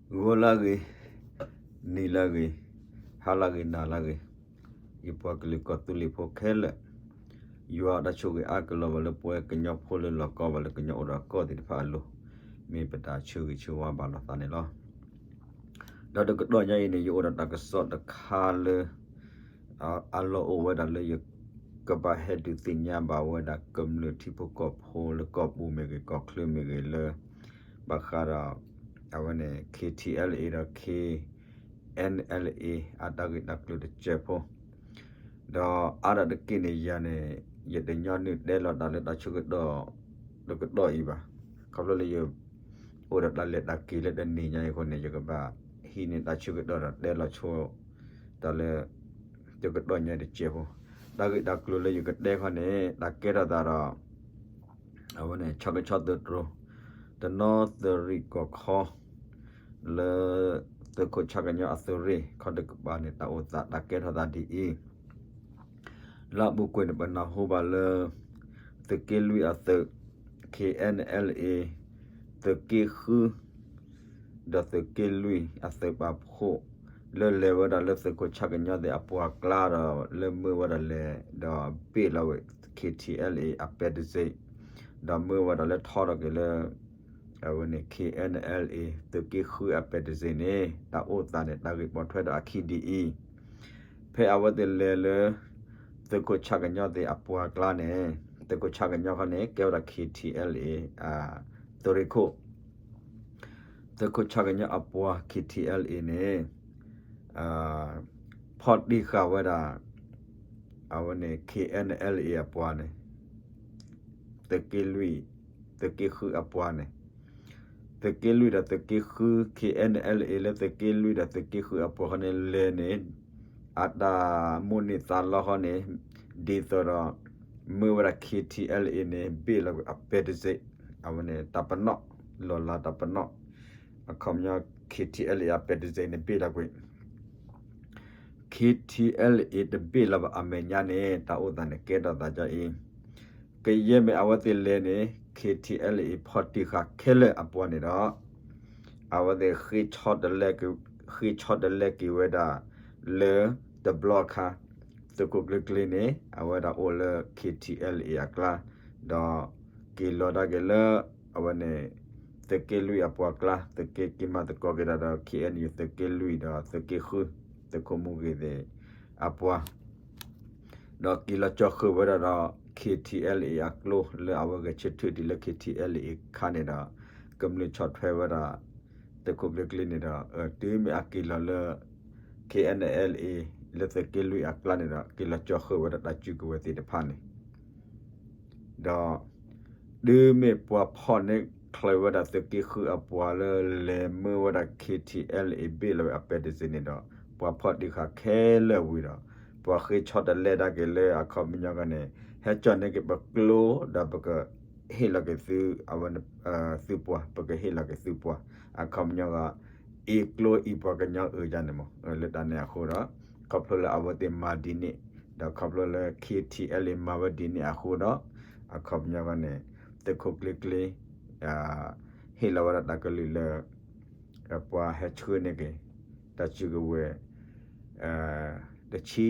ဂီၤလၢဂ့ၤ, နံၤလၢဂ့ၤ, ဟါလၢဂ့ၤ နၤလၢဂ့ၤ, ယပှၤကလုာ်ကီၢ်သူလ့ၤဖိခဲလၢာ်, ယွၤအတၢ်ဆိၣ်ဂ့ၤအါကလီၤဘၣ်လၢပဝဲကညီဖိလၢလီၤကီဘၣ်လၢကညီအိၣ်ဒီးကီၢ်သ့ၣ်တဖၣ်အလိၤ, မ့ၢ်ပတၢ်ဆၢဂ့ၤဆၢဝါဘၣ်လိာ်သးန့ၣ်လီၤ. ဒီးတကတီၢ်ညါအံၤန့ၣ် ယအိၣ်ဒီးတၢ်ကစီၣ်တခါလၢ အလီၢ်အိၣ်ဝဲဒၣ်လၢယကဘၣ်ဟဲဒုးသ့ၣ်ညါဘၣ်ဝဲဒၣ်ကမျၢၢ်ထံဖိကီၢ်ဖိလၢကီၢ်ပူၤမ့ၢ်ဂ့ၤ ကီၢ်ချၢမ့ၢ်ဂ့ၤလၢ ဘၣ်ဃးဒီး အဝဲန့ၣ် KTLA ဒီး KNLA အတၢ်ဂ့ၢ်တၢ်ကျိၤတစဲးဖိ ဒီးအါဒၣ်တက့ၢ်န့ၣ်ယၤန့ၣ် ယတညီနုၢ်တဲလီၤတၢ်လၢတၢ်ဆၢကတီၢ် တကတီၢ်အံၤဘၣ်. ခီဖျိလၢယ အိၣ်ဒီးတၢ်လဲၤတၢ်က့ၤလၢတနံၤညါအံၤအဃိန့ၣ် ယကဘၣ်ဟံးန့ၢ်တၢ်ဆၢကတီၢ်ဒီးတဲလီၤဆိ တၢ်လၢ တကတီၢ်ညါတစဲးဖိ, တၢ်ဂ့ၢ်တၢ်ကျိၤလၢယကတဲခီန့ၣ် တၢ်ကဲထီၣ်သးဒီး အဝဲန့ၣ် ဆီကဆီသုးတြိၤ တနီသရံၣ်ကီၢ်ခီ လၢ သုးခိၣ်ဆၣ်ကညီအသုးရ့ၣ် ခီတကပၤန့ၣ် တၢ်အိၣ်သးတၢ်ကဲထီၣ်သးဒ်အံၤ လၢအပူၤကွံာ်န့ၣ် ပနၢ်ဟူဘၣ်လၢ သုးက့လွံၢ်အသုး KNLA သုးက့ဃု ဒီးသုးက့လွံၢ်အသုးပာ်ဖှိၣ် လၢလဲၤဝဲဒၣ်လၢသုးခိၣ်ဆၣ်ကညီသ့ၣ်အပှၤကျါဒီး လၢမၢဝဲဒၣ်လဲၤဒီးဘ့ၣ်လီၤဝဲ KTLA အပဲတစ့ၣ် ဒီးမၢဝဲဒၣ်လၢထီထီၣ်က့ၤလၢ အဝဲန့ၣ် KNLA သုးက့ဃုအပဲတစ့ၣ်န့ၣ် တၢ်အိၣ်သးန့ၣ် တၢ်ဂ့ၢ်ပိာ်ထွဲဒီးအခံဒ်အံၤ, ဖဲအဝဲသ့ၣ်လဲၤလၢ သုးခိၣ်ဆၣ်ကညီသ့ၣ်အပှၤကျါန့ၣ် သုးခိၣ်ဆၣ်ကညီခီန့ၣ် ကဲဝဲဒၣ် KTLA သုးရ့ၣ်ခိၣ် သုးခိၣ်ဆၣ်ကညီအပှၤ KTLA န့ၣ် ဖီၣ်တံၢ်ဃာ်ဝဲဒၣ် အဝဲန့ၣ် KNLA အပှၤန့ၣ် သုးက့လွံၢ် သုးက့ဃုအပှၤန့ၣ် သုးက့လွံၢ်ဒီးသုးက့ဃု KNLA လၢသုးက့လွံၢ်ဒီးသုးက့ဃုအပှၤဃီန့ၣ်လဲၤန့ၣ် အတၢ်မိၣ်န့ၢ်သးလီဃီန့ၣ် ဒ်သိးဒီး မၢဝဲဒၣ် KTLA န့ၣ် ဘ့ၣ်လီၤကွံာ်အပဲတစ့ၣ် အဝဲန့ၣ် တၢ်ပနီၣ် လီၢ်လၤတၢ်ပနီၣ် အခီပညီ KTLA အပဲတစ့ၣ်န့ၣ် ဘ့ၣ်လီၤကွံာ် KTLA တဘ့ၣ်လီၤဘၣ်အမဲာ်ညါန့ၣ် တၢ်အိၣ်သးန့ၣ်ကဲထီၣ်သးဒ်အံၤ, ကယဲၢ်မ့ၢ်အဝဲသ့ၣ်လဲၤန့ၣ် KTLA ဖီၣ်တံၢ်ဃာ်ခဲလၢာ်အပှၤန့ၣ်ဒီး အဝဲသ့ၣ် ဃ့ဆီတလဲက့ၤဝဲဒၣ် လၢတဘျီအခါ သုးခိၣ်ကျ့ကျ့န့ၣ် အဝဲဒၣ်အိၣ်လၢ KTLA အကျါ ဒီးက့ၤလီၤဒၣ်က့ၤလၢ အဝဲန့ၣ် သုးက့လွံၢ်အပှၤကျါ သုးက့က့ၤမၤသကိးက့ၤဒၣ်ဒီး KNU သုးက့လွံၢ်ဒီးသုးက့ဃု သုးခိၣ်မူဂ့ၤသ့ၣ် အပှၤ ဒီးက့ၤလီၤကၠီဃုာ်ဝဲဒၣ်ဒီး KTLA အကျိလၢအဝဲဂဲၤဆၢထၢၣ်ဒံးလၢ KTLA အခါန့ၣ်ဒီး ကမျၢၢ်ဆီၣ်ထွဲဝဲဒၣ် သုးခိၣ်ကျ့ကျ့န့ၣ်ဒီး တုၤမ့ၢ်အက့ၤလီၤလၢ KNLA လၢသုးက့လွံၢ်အကျါန့ၣ်ဒီး က့ၤလီၤကၠီဃုာ်ဝဲဒၣ်တၢ်စုကဝဲၤသ့ၣ်တဖၣ်န့ၣ် ဒီး တုၤမ့ၢ်ပှၤဖီၣ်န့ၢ်ချ့ဝဲဒၣ်သုးက့ဃုအပှၤလၢလဲၤမၢဝဲဒၣ် KTLA ဘ့ၣ်လီၤဝဲအပဲတစ့ၣ်န့ၣ်ဒီး ပှၤဖီၣ်တံၢ်ဃာ်ခဲလၢာ်ဝံၤဒီး ပှၤဃ့ဆီတလဲဒၣ်က့ၤလၢအခီပညီဂီၢ်န့ၣ် ဟဲကၠီၣ်န့ၢ်က့ၤပကျိ ဒီးပကဟ့ၣ်လီၤက့ၤသု အဝဲ သုပှၤ ပကဟ့ၣ်လီၤက့ၤသုပှၤ အခီပညီဂီၢ် အံၤကျိအံၤပှၤကညီအၢယၤန့ၣ်မး လၢတၢ်န့ၣ်အဃိဒီး ခီဖျိလၢအဝဲသ့ၣ်မၤဒ်န့ၣ် ဒီးခီဖျိလၢ KTLA မၤဝဲဒ်န့ၣ်အဃိဒီး အခီပညီဂီၢ်န့ၣ် သုးခိၣ်ကျ့ကျ့ ဟ့ၣ်လီၤဝဲဒၣ်တၢ်ကလုၢ်လၢ ပှၤဟဲဆှၢန့ၢ်က့ၤ တၢ်စုကဝဲၤ တဆံ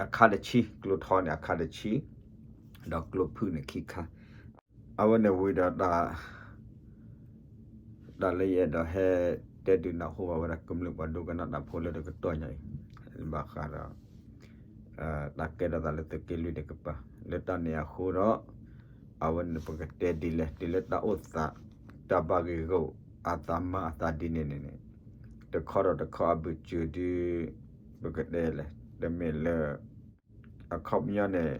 အခါတဆံ ကျိထီန့ၣ်အခါတဆံ ဒီးကျိဖုၣ်န့ၣ်ခံခါ အဝဲန့ၣ်ဝံၤဒီး တၢ်လၢယအဲၣ်ဒိးဟဲတဲဒုးနၢ်ဟူဘၣ်ဝဲဒၣ်ကမျၢၢ်ပှၤဒိကနၣ်တၢ်ဖိလၢတကတီၢ်ညါအံၤ ဘၣ်ဃးဒီး တၢ်ကဲထီၣ်သးလၢသုးက့လွံၢ်တကပၤ လၢတၢ်န့ၣ်အဃိဒီး အဝဲန့ၣ်ပကတဲဒ်လဲၣ် တုၤလၢတၢ်အိၣ်သး တၢ်ဘၣ်ဂ့ၢ်ဂီၢ်အသးမၤအသးဒ်န့ၣ်န့ၣ်န့ၣ် တခီဒီးတခီအဘုးစၢၤဒုး ပကတဲလဲၣ် တမ့ၢ်လၢ အခီပညီန့ၣ်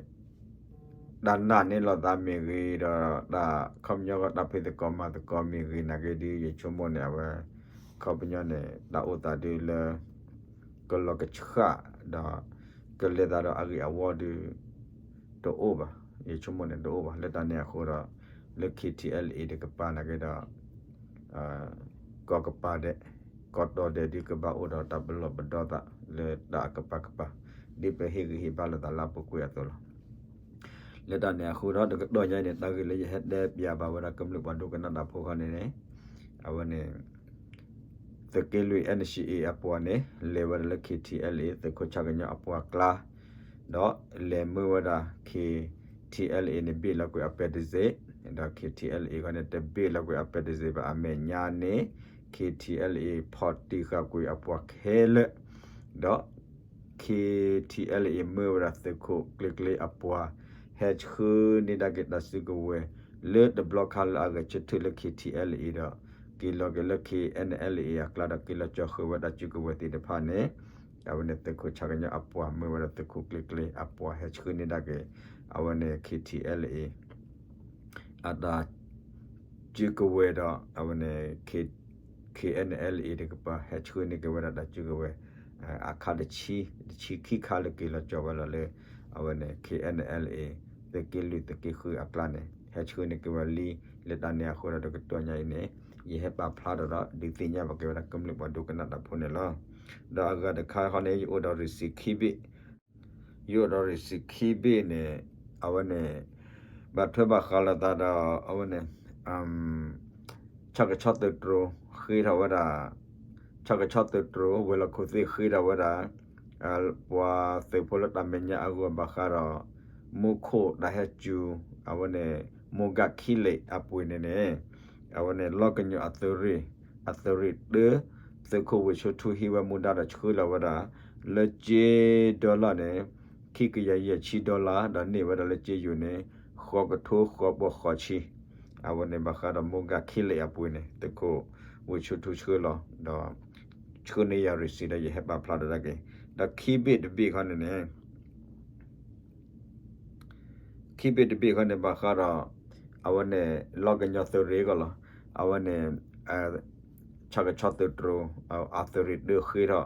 တၢ်နာ်န့ၢ်လိာ်သးမ့ၢ်ဂ့ၤဒီး တၢ်ခီပညီဂီၢ်တၢ်ဖံးသကိးမၤသကိးမ့ၢ်ဂ့ၤနာ်က့ဒုး ယဆိကမိၣ်န့ၣ် အဝဲ ခီပညီန့ၣ် တၢ်အိၣ်သးဒုးလၢ ကလီၤကဆှၣ်ဒီး ကလဲၤသးဒီးအဂ့ၢ်အဝီဒုး တအိၣ်ဘၣ် ယဆိကမိၣ်န့ၣ်တအိၣ်ဘၣ် လၢတၢ်န့ၣ်အဃိဒီး လၢ KTLA တကပၤနာ်က့ဒီး ကီၢ်ကပၤဒဲး ကီၢ်တီဒဲးဒုးကဘၣ်အိၣ်ဒီးတၢ်ပလီၢ်ပဒီသးလၢတၢ်အကပၤကပၤ ဒ်ပဟ့ၣ်ဂံၢ်ဟ့ၣ်ဘါလိာ်သးလၢအပူၤကွံာ်အသိးလီၤ. လၢတၢ်န့ၣ်အဃိဒီး တကတီၢ်ညါအံၤန့ၣ် တၢ်ဂ့ၢ်လၢယဟဲတဲပျးဘၣ်ဝဲဒၣ်ကမျၢၢ်ပှၤဒိကနၣ်တၢ်ဖိခီန့ၣ်န့ၣ် အဝဲန့ၣ် သုး သုးက့လွံၢ် N C A အပှၤန့ၣ် လဲၤဝဲဒၣ်လၢ K T L A သုးခိၣ်ဆၣ်ကညီအပှၤကျါ ဒီးလဲၤမၢဝဲဒၣ် K T L A န့ၣ် ဘ့ၣ်လီၤကွံာ်အပဲတစ့ၢ်, ဒီး K T L A ခီန့ၣ် တဘ့ၣ်လီၤကွံာ်အပဲတစ့ၢ်ဘၣ်. အမဲာ်ညါန့ၣ် K T L A ဖီၣ်တံၢ်ဃာ်ကွံာ်အပှၤခဲလၢာ်, ဒီး K T L A မၢဝဲဒၣ်သုးခိၣ်ကျ့ကျ့အပှၤ ဟဲဆှၢန့ၢ်ဒၣ်က့ၤတၢ်စုကဝဲၤ လၢတဘျီခါလၢအဂဲၤဆၢထၢၣ်လၢ K T L A ဒီး က့ၤလီၤက့ၤလၢ K N L A အကျါ ဒီးက့ၤလီၤကၠီၤဃုာ်ဝဲတၢ်စုကဝဲၤသ့ၣ်တဖၣ်န့ၣ်, အဝဲန့ၣ်သုးခိၣ်ဆၣ်ကညီအပှၤ မၢဝဲဒၣ်သုးခိၣ်ကျ့ကျ့အပှၤ ဟဲဆှၢန့ၢ်ဒၣ်က့ၤ အဝဲန့ၣ် K T L A အတၢ်စုကဝဲၤဒီး အဝဲန့ၣ် K N L A တကပၤ ဟဲဆှၢန့ၢ်က့ၤဝဲဒၣ်တၢ်စုကဝဲၤ အခါတဆံ, တဆံခံခါလၢက့ၤလီၤကၠီၤဝဲလီၤလၢ အဝဲန့ၣ် K N L A သုးက့လွံၢ်သုးက့ဃုအကျါန့ၣ် ဟဲဆှၢန့ၢ်က့ၤဝဲလံ. လၢတၢ်န့ၣ်အဃိဒီး တကတီၢ်ညါအံၤန့ၣ် ယဟဲပာ်ဖျါထီၣ်ဒီး ဒုးသ့ၣ်ညါဘၣ်က့ၤဝဲဒၣ်ကမျၢၢ်ပှၤဒိကနၣ်တၢ်ဖိန့ၣ်လီၤ. ဒီးအဂၤတခါဃီန့ၣ် ယအိၣ်ဒီး receipt ခံဘ့ၣ် ယအိၣ်ဒီး receipt ခံဘ့ၣ်န့ၣ် အဝဲန့ၣ် ဘၣ်ထွဲဘၣ်ဃးလိာ်သးဒီး အဝဲန့ၣ် ဆၣ်ကဆီသုးတြိၤ ဃ့ထီၣ်ဝဲဒၣ်, ဆၣ်ကဆီသုးတြိၤ ဝဲၤလီၢ်ခိၣ်သ့ၣ်ဃ့ထီၣ်ဝဲဒၣ် ပှၤသုးဖိလၢတၢ်မဲာ်ညါအဂီၢ် ဘၣ်ဃးဒီး မူခိၣ်တၢ်ဟဲစူၤ အဝဲန့ၣ် မိၢ်ဂၤခံလ့းအပှ့ၤန့ၣ်န့ၣ် အဝဲန့ၣ် လီၢ်ကညီအသုးရ့ၣ်, အသုးရ့ၣ်တၢ သုးခိၣ်ဝ့ၢ်ဆိထူ ဟံးဝဲမူဒါဒီးဆှၢလီၤဝဲဒၣ် လၢကၠ့ dollar န့ၣ် ခံကယၤယဲၢ်ဆံ dollar ဒီးန့ၢ်ဝဲဒၣ်လၢကၠ့ယိာ်န့ၣ် ဃိးကထိဃိးပီၢ်ဃိးဆံ. အဝဲန့ၣ်ဘၣ်ဃးဒီး မိၢ်ဂၤခံလ့းအပှ့ၤန့ၣ် သုးခိၣ်ဝ့ၢ်ဆိထူဆှၢလီၤ ဒီး ဆှၢန့ၢ်ယၤ receipt ဒီး ယဟဲပာ်ဖျါထီၣ်ဒၣ်က့ၤ. ဒီးခံဘ့ၣ်တဘ့ၣ်ခီန့ၣ်န့ၣ် ခံဘ့ၣ်တဘ့ၣ်ခီန့ၣ် ဘၣ်ဃးဒီး အဝဲန့ၣ် လီၢ်ကညီသုးရ့ၣ်အဂီၢ်လီၤ. အဝဲန့ၣ် ဆၣ်ကဆီသုးတြိၤ အသုးရ့ၣ်တၢဃ့ထီၣ်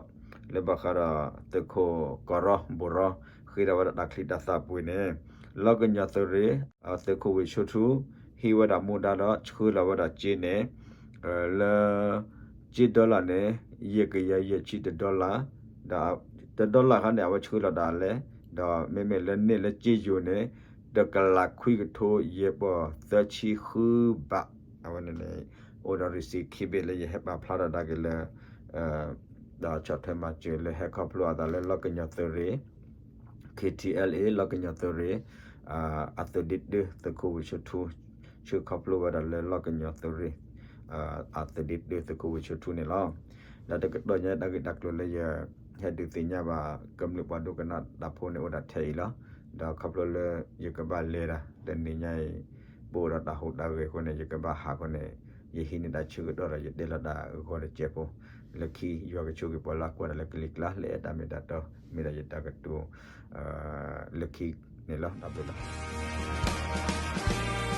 လၢဘၣ်ဃးဒီး သုးခိၣ်ကီၤရီ ဘူးရီ ဃ့ထီၣ်ဝဲဒၣ်တၢ်ချံတၢ်သၣ်ပှ့ၤန့ၣ် လီၢ်ကညီသုးရ့ၣ် သုးခိၣ်ဝ့ၢ်ဆိထူ ဟံးဝဲဒၣ်မူဒါဒီးဆှၢလီၤဝဲဒၣ်ကၠ့န့ၣ် လၢ ကၠ့ dollar န့ၣ် ယဲၢ်ကယၤယဲၢ်ဆံတ dollar ဒီး တ dollar ခါန့ၣ် အဝဲဆှၢလီၤဒၣ်လဲာ် ဒီးမ့မ့ၢ်လၢန့ၢ်လၢကၠ့ယိာ်န့ၣ် တကလးခွံကထိယဲၢ်ပီၢ်သၢဆံဃုဘး. အဝဲန့ၣ်န့ၣ် အိၣ်ဒီး receipt ခံဘ့ၣ်လၢယဟဲပာ်ဖျါထီၣ်ဒၣ်က့ၤလၢ ဒီးဆီၣ်ထွဲမၤစၢၤလၢဟဲခီဖျိအသးလၢလီၢ်ကညီသုးရ့ၣ် K T L A လီၢ်ကညီသုးရ့ၣ် အသုးဒ့တၢ သုးခိၣ်ဝ့ၢ်ဆိထူ ဆှၢခီဖျိဝဲဒၣ်လၢလီၢ်ကညီသုးရ့ၣ် အသုးဒ့တၢ သုးခိၣ်ဝ့ၢ်ဆိထူန့ၣ်လီၤ. ဒီးတကတီၢ်ညါတၢ်ဂ့ၢ်တၢ်ကျိၤလၢယ ဟဲဒုးသ့ၣ်ညါဘၣ် ကမျၢၢ်ပှၤဒိကနၣ်တၢ်ဖိန့ၣ် အိၣ်ဒၣ်ထဲအံၤလီၤ. ဒီးခီဖျိလၢယကဘၣ်လဲၤဒၣ် တနံၤညါအံၤ ပအိၣ်ဒီးတၢ်ဟူးတၢ်ဂဲၤအဃိန့ၣ် ယကဘၣ်ဟးအဃိန့ၣ် ယဟံးန့ၢ်တၢ်ဆၢကတီၢ်ဒီး ယတဲလီၤတၢ်ဂီၤတစဲးဖိ လၢခံ ယွၤကဆိၣ်ဂ့ၤပှၤလၢအကွၢ်တၢ်လၢကလံၤကျါ လၢအဲၣ်တၢ်မ့ၢ်တၢ်တီ မ့ၢ်ဒၣ်ယတၢ်ကတိၤ လၢခံန့ၣ်လီၤ. တၢ်ဘျုးလီၤ.